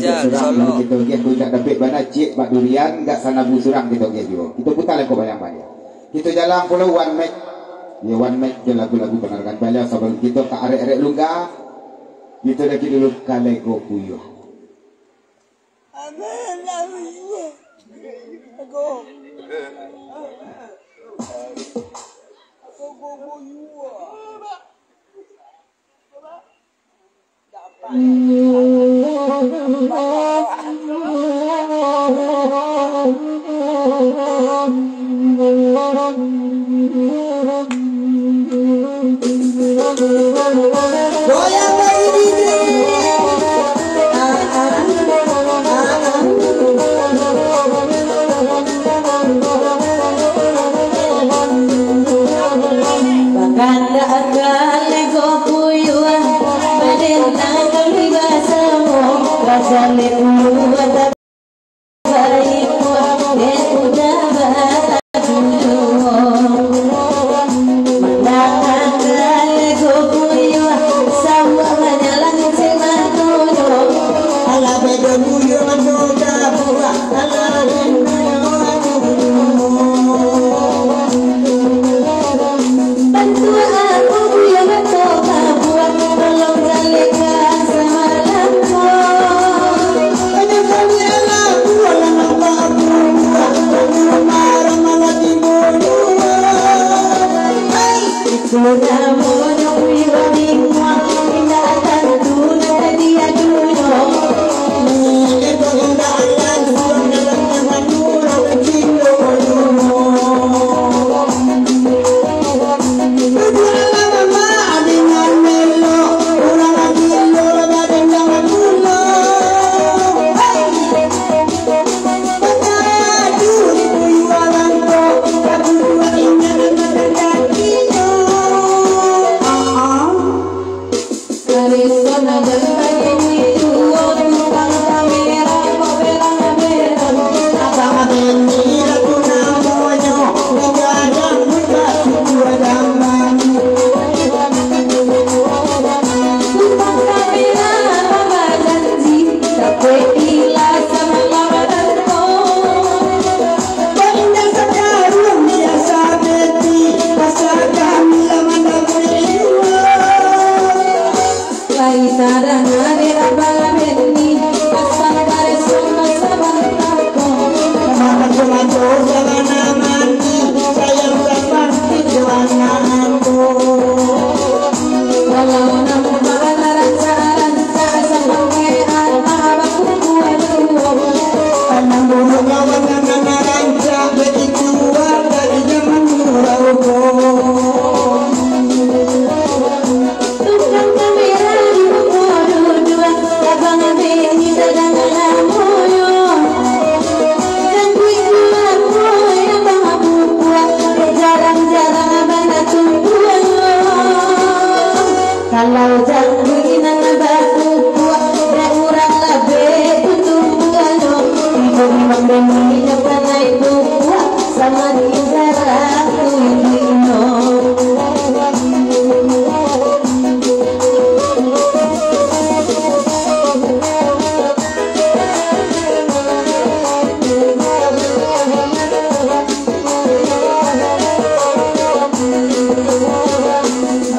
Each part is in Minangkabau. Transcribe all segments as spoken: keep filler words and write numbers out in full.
Rijal, surang, Solok. Kito geh, aku indak dapek bana, ciek bak durian, gak sanabu surang kito geh juo. Kito puta lagu bayang-bayang. Kito jalang pulo one mic. Ya, one mic jo lagu-lagu panarakan baliau sabalun kito ka arek-arek lungga. Kito daki dulu ka Lego Puyuah. Amin, amin. Aku. Aku, aku, aku, you. Goyang lagi, D J. Bakandak ka Lego Puyuah, balintang kami basamo, basalin dulu tapi baik, eh, udah batajuah.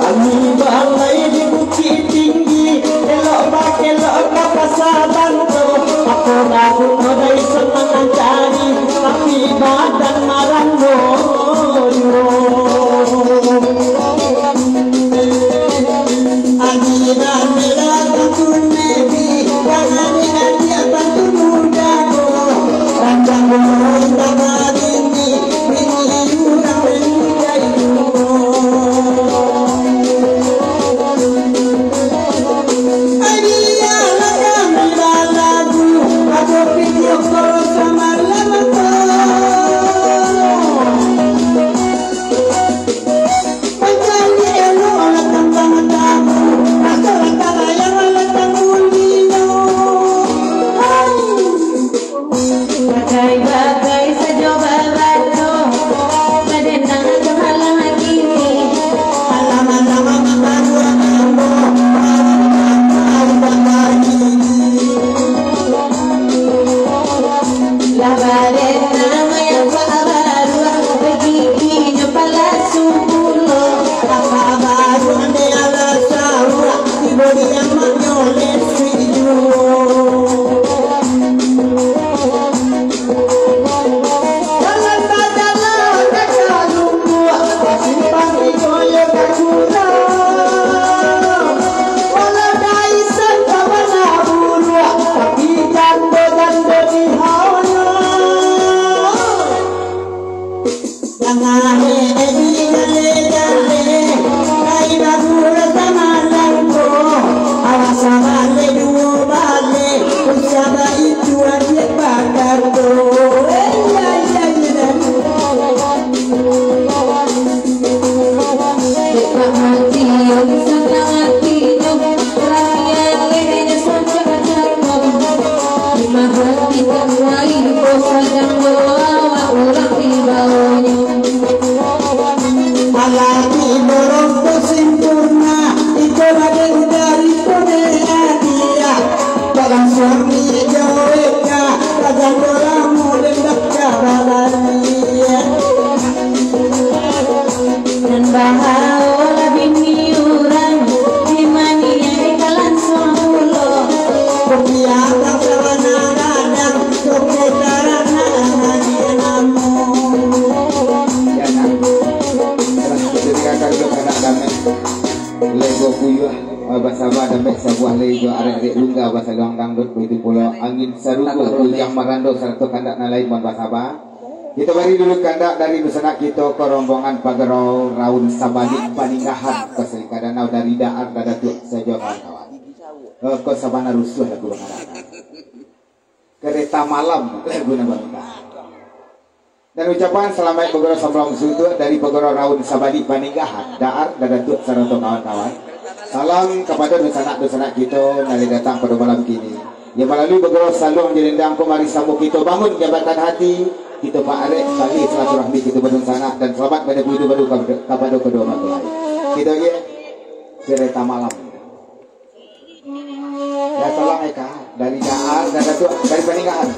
Kami balai di Bukik Tinggi, elok bakelok ka Pasa Banto. Apo lagu no dai sanang mancari, tapi badan marando juo. Adi dan bela tantun nebi, jangan diajak tantun muda ko. Rancang mulai tabari. Bagai-bagai sajo barato, badendang jo halang kini. Alam-alam baruah ambo, baruah ambo. Lah badendang yang baruah, bagigi nyo palasu pulo. Apa baruah di alas sawah, tibo di amak nyo lesi juo. Jangan le, eh, jangan le, jangan le. Kai bagula samalam ko. Awas sabaleh duo baleh. Usah baitu adiak bakato. Eh, iya, iya, iya. Dek Pak Haji, yo sanang atinyo. Rami alehnyo sancak-cancak. Limo hati kan lain ko sadang bawa urang di bawonyo. Alah di borong ko simpurna, iko ladek dari kode adia. Barang suami jaweka, rajan bola mulen dak kabalan. Nan bahaolah bini urang, di maniak ka lansuang pulo. Kopiah bangsa bana gadang, kopi karana namo. Ya, nah. Terus kita dengarkan dulu anak damai. Lego kuyuah, eh, basaba damai sabuah lego arek-arek lungga basaluang dangdut, baitu pulo angin sarugo, ujang marando, sarato kandak nan lain, mohon basaba. Kito bari dulu kandak dari dunsanak kito ko rombongan Pagarau Raun Sabalik Paninggahan, ko salingka danau dari Daar Dadatuak sajo kawan-kawan. Eh, ko sabana rusuah lagu bangarakan. Kereta Malam lagu nan baminta. Dan ucapan salamaik Pagarau Sambuang Suntuak dari Pagarau Raun Sabalik Paninggahan, Daar Dadatuak sarato kawan-kawan. Salam kapado dunsanak-dunsanak kito nan lai datang pado malam kini. Yo, malalui Pagarau Saluang Jelendang ko mari samo kito bangun jambatan hati, kito paarek tali silaturahmi kito badunsanak, dan salamat manyapu iduik baru kapado, kapado kaduo mempelai. Kito agiah Kereta Malam. Ya, tolong Eka dari Daar, Daar Dadatuak, dari Paninggahan.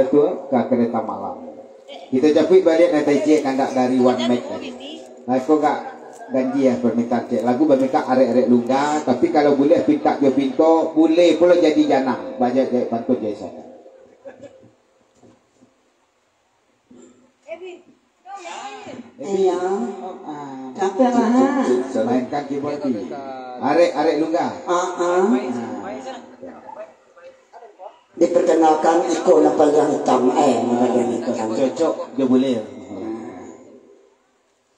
tu ka kareta malam. Kita capuik baliak nan tadi, kandak dari One Mac tadi. Nah, kok gak ganji ya permintaan cek. Lagu baminta arek-arek lungga, tapi kalau boleh pinta jo pinto, boleh pulo jadi janang. Banyak jadi pantun jadi sana. Iya. Ah. Capek lah, ha. Mainkan keyboard tu. Arek, arek lungga. Ah, ah. Ah. Diperkenalkan iko nan paliang hitam, eh, nan paliang hitam. Cocok, dia boleh.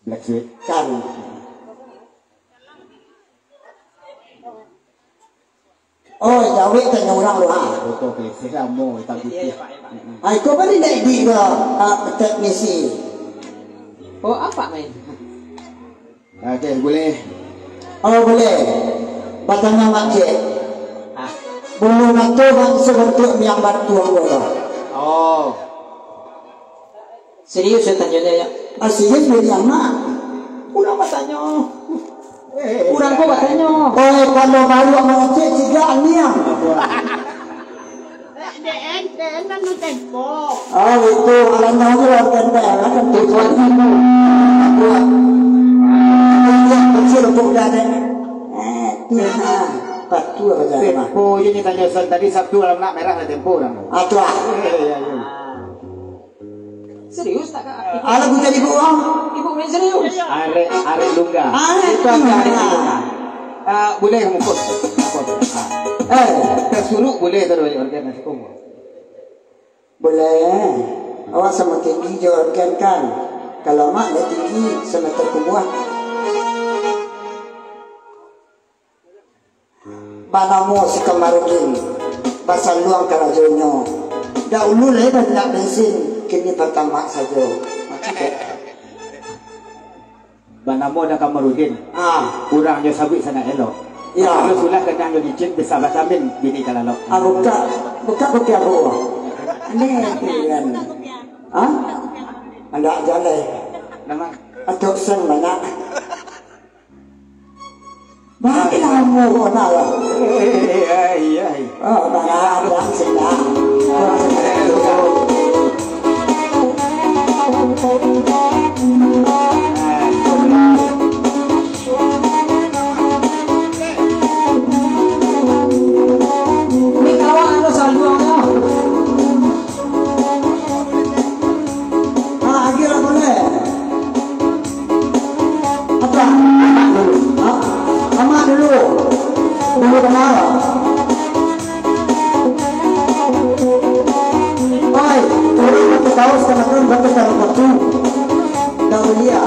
Black suit. Kan. Oh, jawek tanya urang lu, ha. Foto klise lamo, hitam putih. Ah, iko kan indak di ke, ah, teknisi. Oh, apa main? Oke, boleh. Oh, boleh. Batanya makcik. Ah. Bulu mato bangso bantuak miang batu ambo tu. Oh. Serius ya tanyo nyo, ya? Ah, serius dari amak. Urang batanyo. Urang ko batanyo. Oh, kalau baru mangecek ciga aniang. D N, D N kan nu tempo. Oh, itu. Alam tahu lah tempo, kan tempo. Buat. Kecil pun dah ada. Eh, tu, ha. Patuh aja, Mak. Tempo je ni tanyo Son tadi, Sabtu alam nak merah lah tempo urang. Ah, tu ah. Iya, iya, iya. Serius tak, Kak? Alah, bukan ibu, ah. Ibu main serius? Arek, arek lungga. Arek lungga. Ah, boleh mukut. Mukut. Ah. Eh, tersuruh boleh tu dari organ nasi kongko. Boleh. Awak sama tinggi jo organ kan? Kalau mak dah tinggi, sama terkubuah. Banamo si Kamarudin, basaluang karajonyo. Daulu lai banyak bensin, kini Pertamax sajo. Banamo dah Kamarudin. Ah. Urang nyo sabuik sangat elok. Ya. Kalau sulah kadang nyo licin, bisa basamin bini kalalok. Ah, buka, buka kopi aku. Ni, kan. Ah? Andak jaleh. Nama? Atok sen banyak. Baiak lamo ko nak lah. Eh, eh, eh, eh, eh. Oh, bana, bana, senang. Kurang senang tu. Ni kawan anu saluang tu. Ah, agiah lah boleh. Apa? Amak dulu. Ha? Amak dulu. Dulu kenal. Oi, urang pakai kaos, kanakan pakai sarung batu. Dah mulia.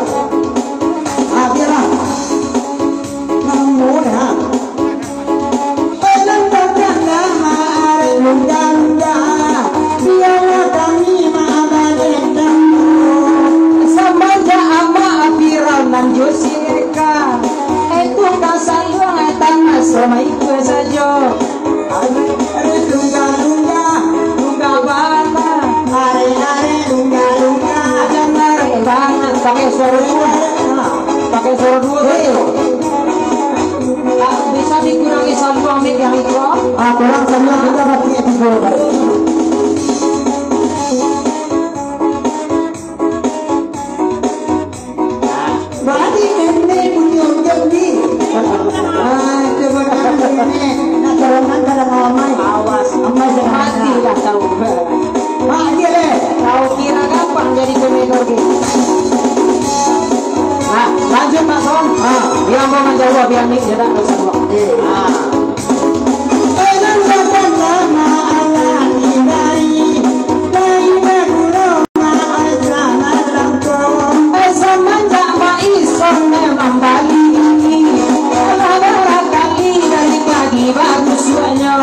Ah, biarlah. Namun, ha. Samanjak amak viral nan jo si Eka, eh, tu ka saluang, eh, tanah sama ikua sajo. Lungga, lungga, lungga bana. Are, are, lungga, lungga. Jan arek bana, pakai suaro duo. Pakai suaro duo sajo. Ah, bisa dikurangi saluang mic yang itu? Ah, kurang saluang kita pakai tigo. Berarti ini punya ujian ni. Ah, coba tangan ini. Nak turunkan pada malam mai. Awas. Amai jangan. Mati lah tahu. Mak dia deh. Kau kira gampang jadi komedor ni? Nah, lanjut, Pak Son. Ah. Biar mau menjawab, biar ni dia tak dosa dua. Eh. Ah. Samanjak Mak Ison memang bali ini, lah barakali dari pagi baru suaknyo.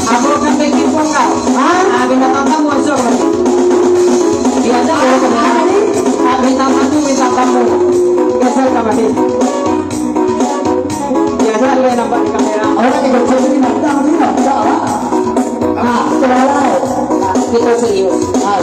Abang kan bikin vokal. Hah? Ah, bintang tamu masuk lagi. Biasa kalau kamera. Ah, bintang tamu, bintang tamu. Geser ka balik. Biasa dia nampak di kamera. Orang di kecil ini datang ni, tak, ah. Ah, kita serius. Ah.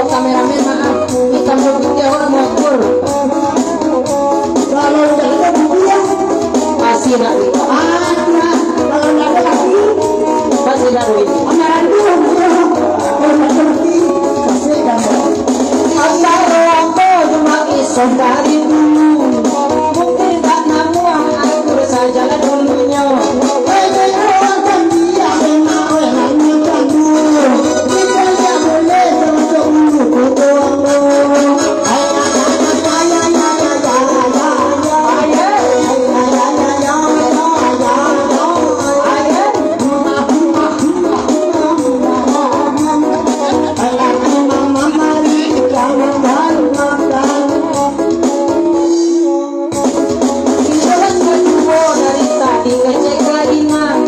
Kameramen, maaf, hitam putih orang mau akur. Kalau tidak ada duit, pasti nak duit. Ada. Kalau tidak ada laki, pasti nak duit. Amaran tu, kalau tidak ada laki, kasih gambar. Antaro ambo jo Mak Isok dari dulu, mungkin tak namuah akur sajalah dulunyo. Iyolah sajuo dari tadi ngecek ka Imam,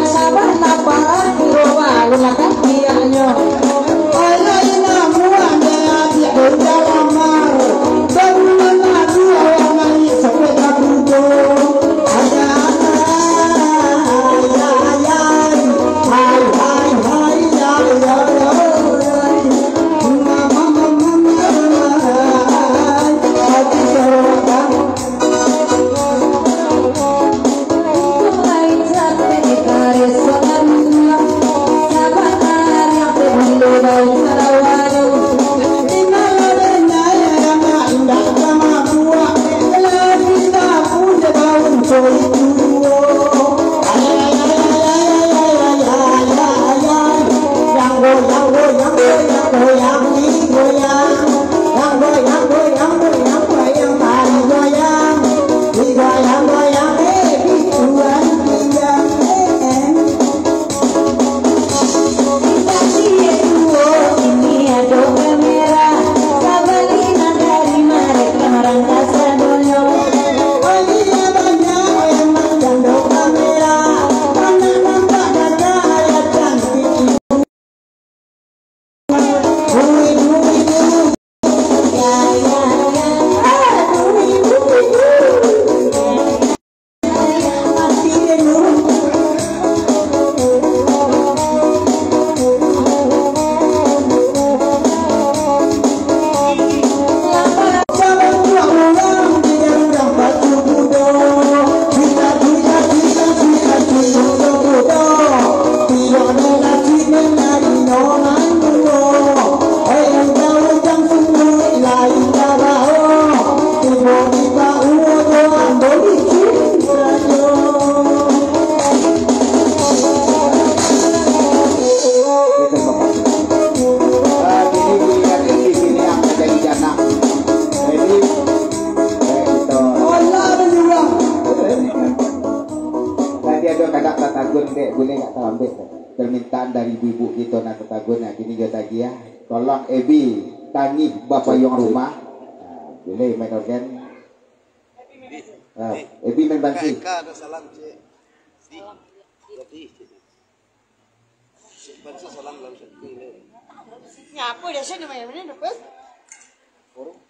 sabar lapar, roba lunakan pihaknyo. Alah, Imam, buang deh, adik, udah lamar. Baru lagi awak naik sepeda kudo. Ada, ada, ayah, ayah, hai, hai, hai, ayah, ayah, ayah. Mama, mama, mama, mama, hai. Hati sorotan. Tadi ado kadak tatagun, dek, buliah nggak tarambek, dek? Permintaan dari ibu-ibu kito nan tatagun, nah, kini jo tagih, ya. Tolong Ebi, tangih bapayuang rumah. Nah, buliah main organ. Ah, Ebi main bansi. Ka, ka ado salam, Cik. Di, di, Cik. Bansi salam dalam satu ini. Nyapu dia sih namanya, mana dapat? Orang.